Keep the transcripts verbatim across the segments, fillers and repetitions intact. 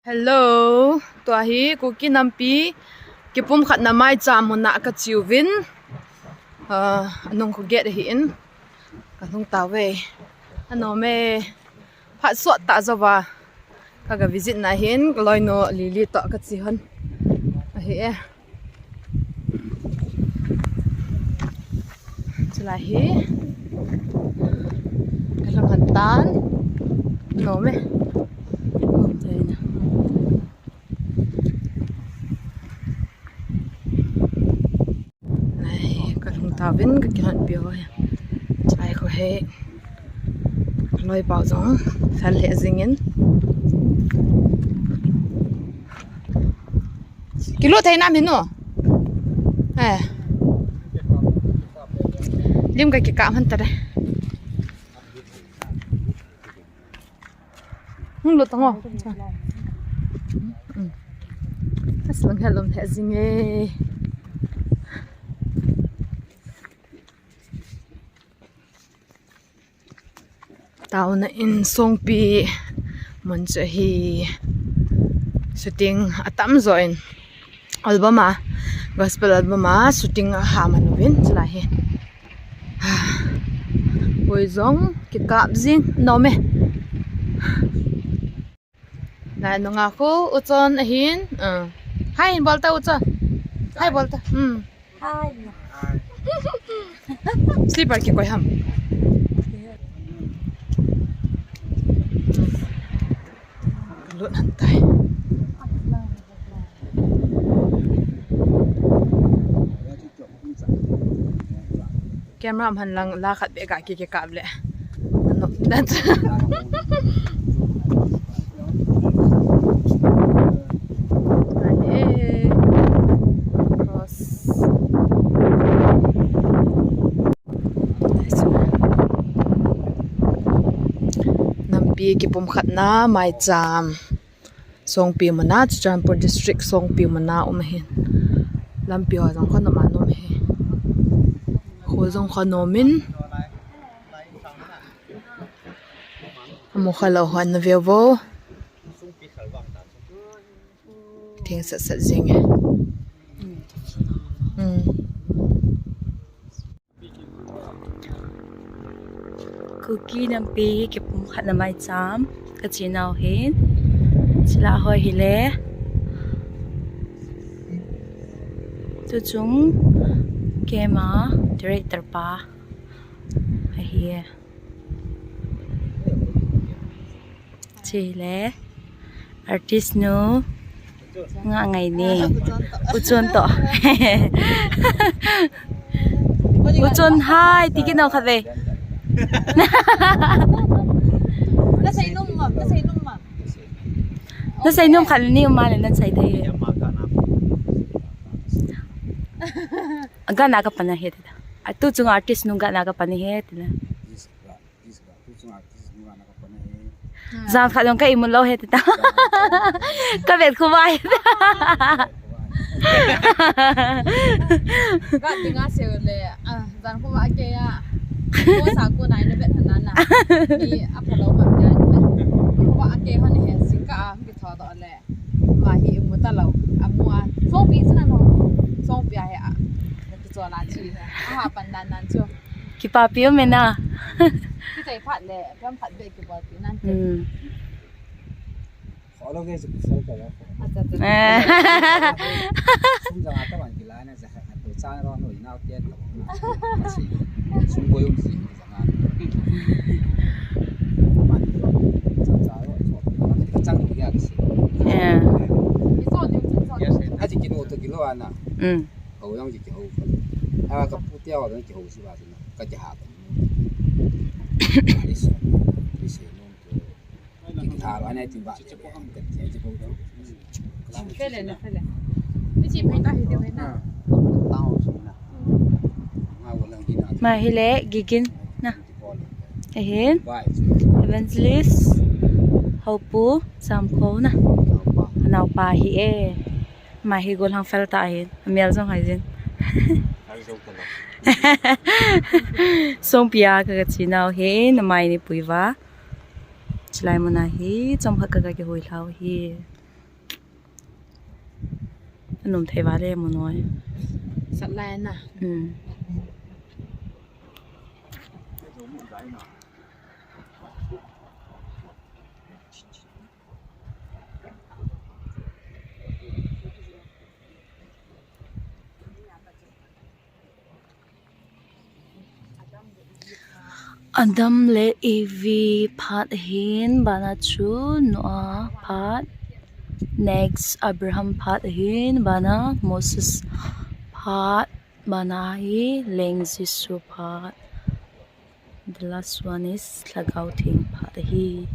Hello, tua hi Kuki nampi kipumkhatna maicham muna kache uvin. Ah, anung khu gate ahin. Kalhung tauve. Anom e. Phat sot tah jouva kaga visit na hin, kaloinu Lily toh kache hon ahi e. Chulai hi kalhung hon tan. Anom e. Ai, kalhung tauvin kakilhonpi ho hi. Chulai khu hi kaloi pau jong fel lheh jingin. Kilut thei nam hinu. Eh. Lim kakikap hon tare. Hung lut tango. Aslang helom lheh jinge. Taona in Songpi mun chu ahi. Shooting atam jo in album a, gospel album a shooting aha man uvin chulai hi. Hoi jong kikap jing nom e. Nai nunga khu Uchon ahin. Ah. Hi bol ta Uchon. Hi bol ta. Hmm. Hi. Slipper kikoi ham. Lut hon tai. Camera man lang la khat beh ka kikap le. Anop na. Ai, eh. Cross. Nampi kipumkhatna maicham. Songpi muna, Churachandpur District, Songpi muna um ahin. Lampi ho jong khanom anom ahi. Kho jong khanom in. Amu khalou hon na veu vo. Theng sat sat jing e. Hmm. Kuki nampi kipumkhatna maicham kache nau hin. Chulai ho hi le. Tuchung keima director pa ahi e. Chule artist nu nga ngai ni. Uchon toh. Uchon hai, ti kit nau khat ve. Na sei nom ma, na sei nom ma. Na sei nom khat ni um ma le na sei thei. Gana ka pan ahi ti ta. Tuchung artist nu gana ka pan ahi ti na. Jan khat jong ka imut lou ahi ti ta. Ka vet khu vai. Ga dinga seu le, ah, jan khu va ke ya. Ko sa ko nai na vet hana na. Ni a phalou ma ya. Ko va ke hon he sing ka a ki tho do le. Ma hi imu talou. Amu a. Songpi sina no. Songpi a he a. Ki cho la chi. A ha pan dan nan cho. Kipapi um e na. Kichai phat le, phat be kipapi nan. Hmm. Kholou ke se kusal ka ya. Acha, acha. Eh. Sum jang ata wan kila na ja ha to chan ro no ina ke to. Sum boy um si jang a. Man to. Cha cha ro so. Chang ya si. Eh. Aji kino to kilo ana. Hmm. Ho yang ki ho. A ka pu tia ho yang ki ho si ba si na. Ka ki ha. Ama hi le Gigin na. Ahin Evangelist Hopu Samkho na. Anaopa hi e. Ama hi gollhang fel ta ahin. Amel jong hai jin. Songpi a ka, ka che nau hi, na mai ni pui va. Chulai muna hi, chomkhat ka, ka kihoi lhau hi. Anom thei vale mo noi. Sat lai na. Hmm. Adam le Evi phat ahin, bana chu Noah phat, next Abraham phat ahin, bana Moses phat, bana hi Leng Jesu phat. The last one is Lhagao Theng phat ahi.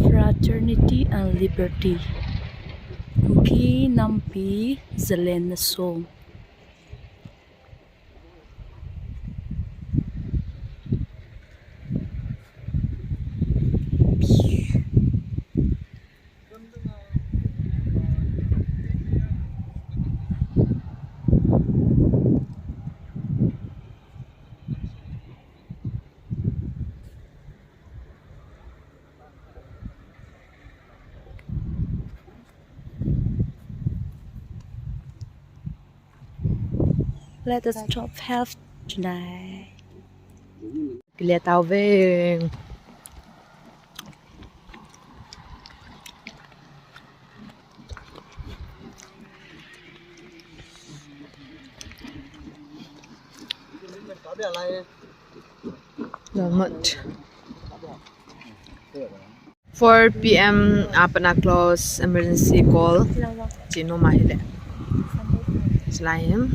Fraternity and liberty. Kuki nampi zalenna song. Let us drop half tonight. Kile tau ve. Not much. Four P M, ah, pat na close, emergency call. Chi nom ahi le. Chulai hin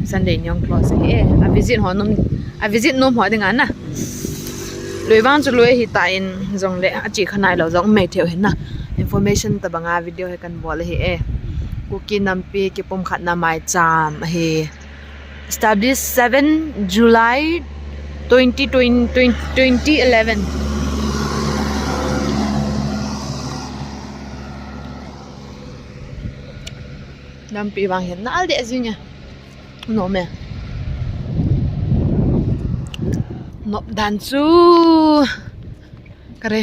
Sunday niong close ahi e. A visit ho nom, a visit nom ho ding ana. Lui vang chu lui ahi tan jong le, a chi kha nai lou jong mai thei u hin na. Information tabang a video hi kan bol ahi e. Kuki nampi kipumkhatna maicham ahi. Established seven July twenty twenty, twenty eleven. Nampi vang hin nal deh jing e. Nom e. Nop dan chu. Kare.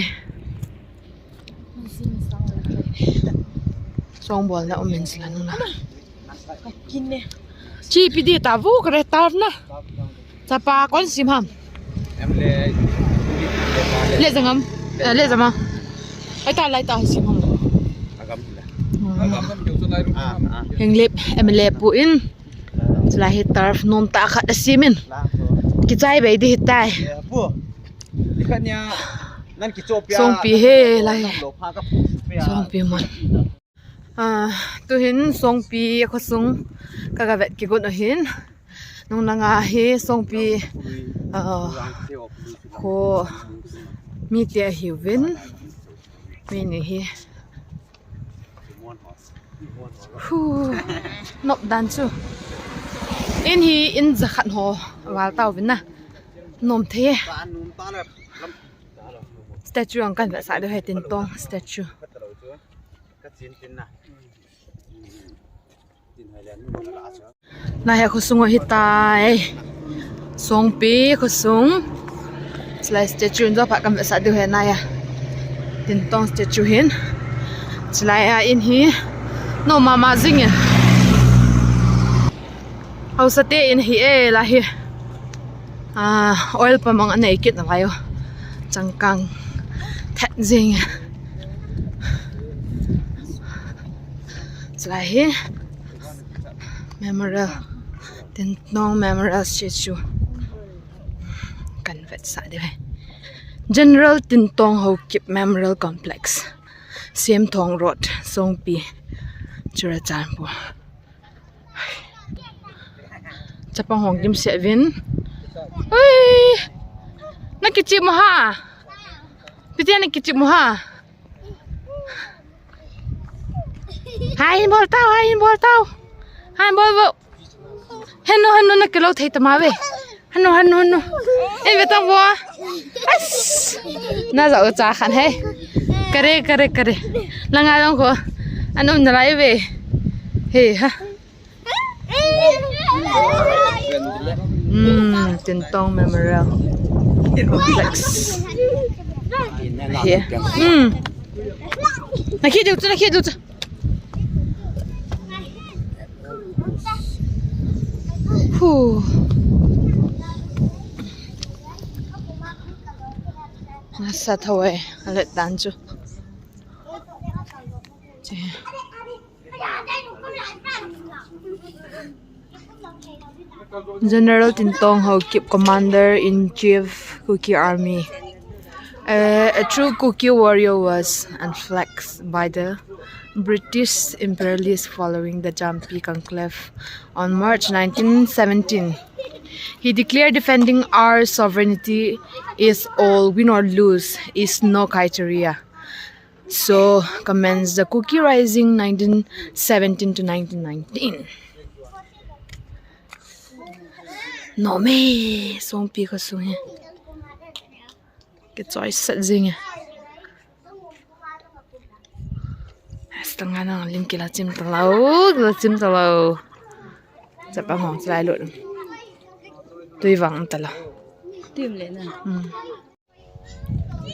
Song bol na um in sila nung na. Chi pi di ta vu kare tar na. Chapa kon sim ham. Le jangam. Eh, le jama. Ai ta lai ta sim ham. Henglep M L A pu in. Chulai hi turf nom ta khat asim in. Kichai bei di hitai. Songpi he lai. Songpi man. Ah, tuhin Songpi khosung ka ga vet kigon ahin. Nung nanga hi Songpi, ah, kho mite ahiuvin. Mi ni hi. Hu, nop dan chu. In hi in jakhat ho val tauvin na. Nom thei e. Statue ang kan vetsah diu ahi, Tintong statue. Nai hi khosung ahitai. Songpi khosung. Chulai statue in jo phat kan vetsah diu ahi nai a. Tintong statue hin. Chulai a in hi. Nom mama jing in. Haosa te in ahi e la hi. Ah, oil pump ang anei kit nalai u. Changkang thet jing. Chulai hi Memorial, Tintong Memorial Statue. Kan vetsah diu ahi. General Tintong Haokip Memorial Complex. Semthong Road, Songpi, Churachandpur. Chapang hung kimseh uvin. Ui! Na kichim u ham? Piti na kichim u ham? Hai hin bol tau, hai hin bol tau. Hai hin bol vo. Henu, henu, na kilo thei tama ve. Hanu, hanu, hanu. Eh, ve tang vo. As. Na ja u cha khan he. Kare, kare, kare. Langa long ko. Anu na lai ve. He, ha. Hmm, Tintong Memorial Complex. He. Hmm. Na khi diu chu, na khi diu chu. Uh. Nasa thawai, alet dan chu. General Tin Tong Haokip, Commander-in-Chief, Kuki Army. A, a true Kuki warrior was unflanked by the British imperialists following the Jampi Conclave on March nineteen seventeen. He declared, "Defending our sovereignty is all, win or lose is no criteria." So commenced the Kuki Rising, nineteen seventeen to nineteen nineteen. Nom e, songpi khosung hi. Kichoi sat jing e. Stanga nang lim kila chim talou, kila chim talou. Chapa ngong chalai lut. Tui vang talou. Tim le na. Hmm.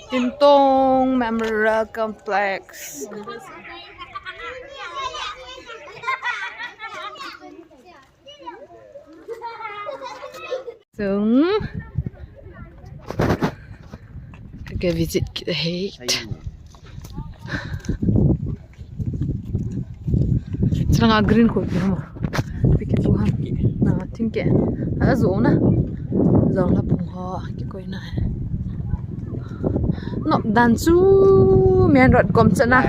Tin Tong Memorial Complex. Sung. Ka visit kit ahi. Chulanga green ko ki hama. Pi ki tu ham. Na thing ke. Ala zo na. Zo la pung ho ki koi na. Nop dan chu main road kom chana.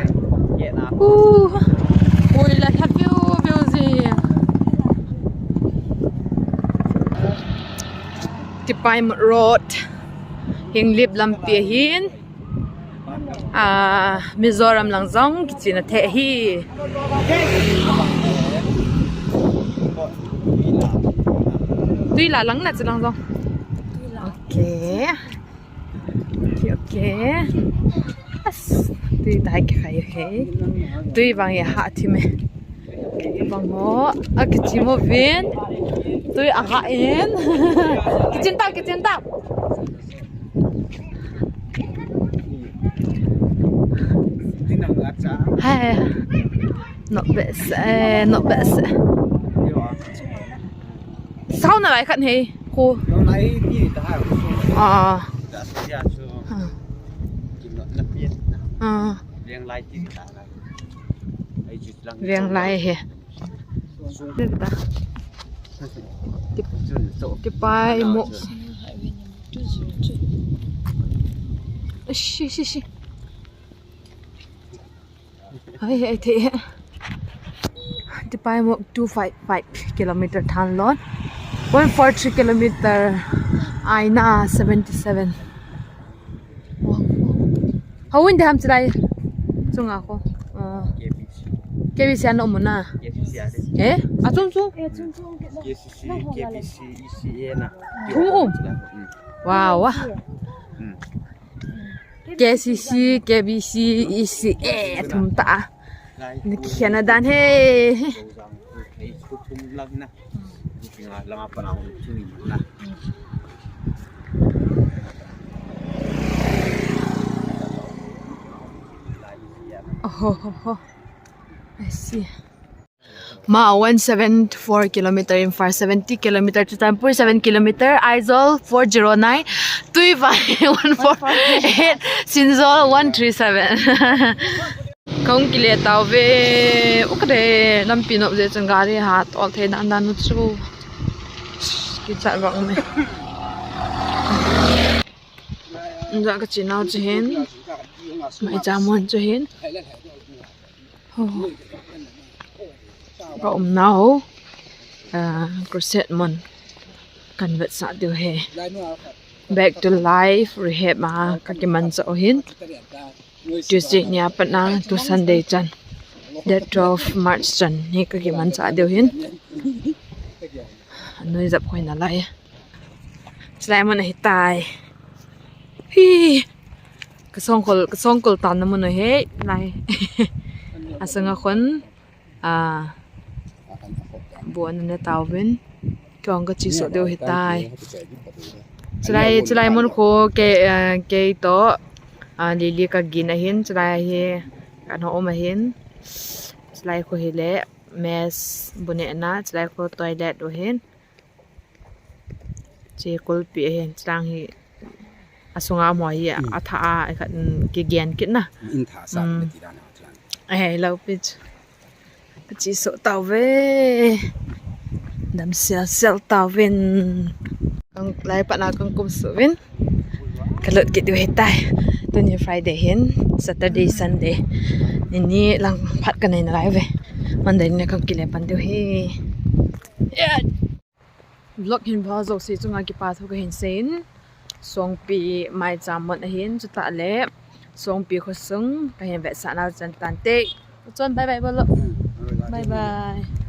Uh. Ui la tha piu piu ji. Tipaimukh Road. Henglep lampi ahin. Ah, Mizoram lang jong kichena thei hi. Tui la lang na chu lang jong. Okay. Okay, okay. As, tui tai kikhai he. Tui vang ya ha thi me. Vang ho, akichim uvin. Tui aha in. Kichen ta, kichen ta. Hai. Not bad, eh, not bad. Sao na lai khat he, ko. Nang lai ti ta ha. Ah. Da sia chu. Ah. Kim na na pi. Ah. Veng lai ti ta. Ai chu lang. Veng lai he. Ni ta. Tipaimukh. Shi, shi, shi. Hai, hai, thei he. Tipaimukh two five five kilometer thanlon. One four three kilometer. Aina seventy seven. Houin deham chilai. Chunga ko. Ah. K B C. K B C ana um na. K B C a de. Eh? A chung chung. K C C, K B C, E C A na. Thu um. Mm. Wow. Mm. K C C, K B C, E C A, thum ta. Ni ki khena dan he. Oh, ho, ho, ho. I see. Ma, one seven four kilometer, Imphal seventy kilometer, Churachandpur seven kilometer, Aizawl four zero nine, Tuivai one four eight, Sinzawl one three seven. Kahung kile tauve, u kade, lampi nop jeh chun gari ha tol thei dan dan u chu. Kichat vang me. Nja ka chinau chu hin. Mai cha mon chu hin. Ho. Ka umnau, ah, crusade mun kan vetsah diu ahi. Back to life, rehab a ka kimanchah u ahin. Tuesday nia pat a tu Sunday chan. Date twelve March chan hi ka kimanchah diu ahin. Anoi jap khoi nalai. Chulai mun ahitai. Hi. Ka songkol, ka songkol tanna mun ahi lai. Asanga khun, ah, bu ana ne tauvin. Kong ka chi so diu ahitai. Chulai, chulai mun khu kei, ah, kei toh, ah, Lily ka gin ahin, chulai hi kan ho um ahin. Chulai khu hile mess bu nehna, chulai khu toilet u ahin. Che kulpi ahin, chang hi asunga mo hi, hmm, atha a, khat, um, kigen kit na. In tha sa, hmm, na ti dan a thian. Eh, lo pi chu. Ka chi so tauve. Dam sial sial tauvin. Kang lai pat na kang kum suvin. Ka lut kit diu hitai. Tuni Friday hin, Saturday, Sunday. Nini lang phat ka nei nalai uve. Monday ni kang kile pan diu hi. Yeah. Vlog hin bhal jouse chunga kipa thu kahin seiyin. Songpi maicham mun ahin, chutah le Songpi khosung kahin vetsah nau chan tante. Chon bye bye bolo. Hmm, bye bye. Bye bye.